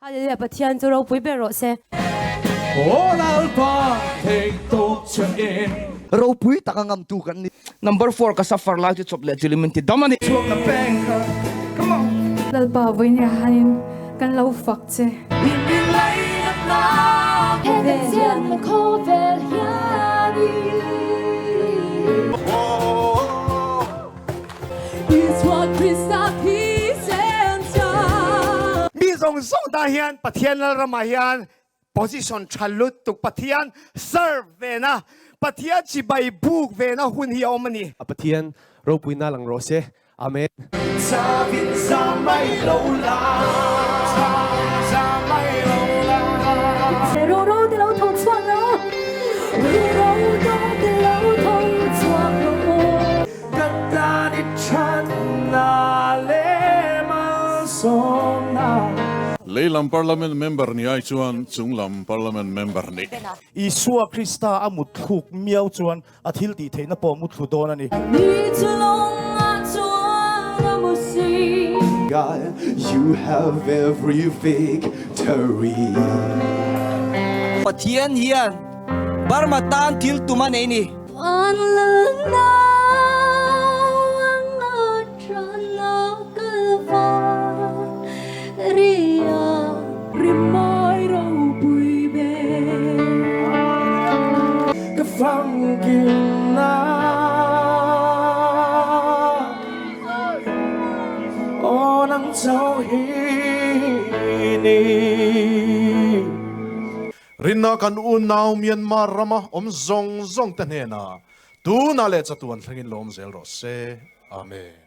Hallelujah Pathian chu ropui ber rawh se. Aw Lalpa theihtawp che in. Ropui taka ngamtu kan ni. Number four ka suffer lai chu chawp leh chilin min ti dam a ni. Chhuak na peng kha come on. Lalpa vawinia hanin kan lo fak che. Mi zawng zawng tan hian Pathian Lalramah hian position tha lutuk Pathian serve vena Pathian chibai buk vena hun hi a awm a ni. A Pathian ropuina lang rawh se. Amen. Ka tan i thatna leh malsawmna. Leilam Parliament member ni ai chuan chunglam Parliament member ni. Isua Krista a mutthluk miau chuan a thil tih theihna pawh muthlu dawn a ni. God, you have every victory. Pathian hian Burma tan thil tum a nei ni. Ka famkim na Aw nang chauh hi ni. Rinna kan unau Myanmar rama awm zawng zawng te hnenah tunah leh chatuan thlengin lawm zel rawh se. Amen.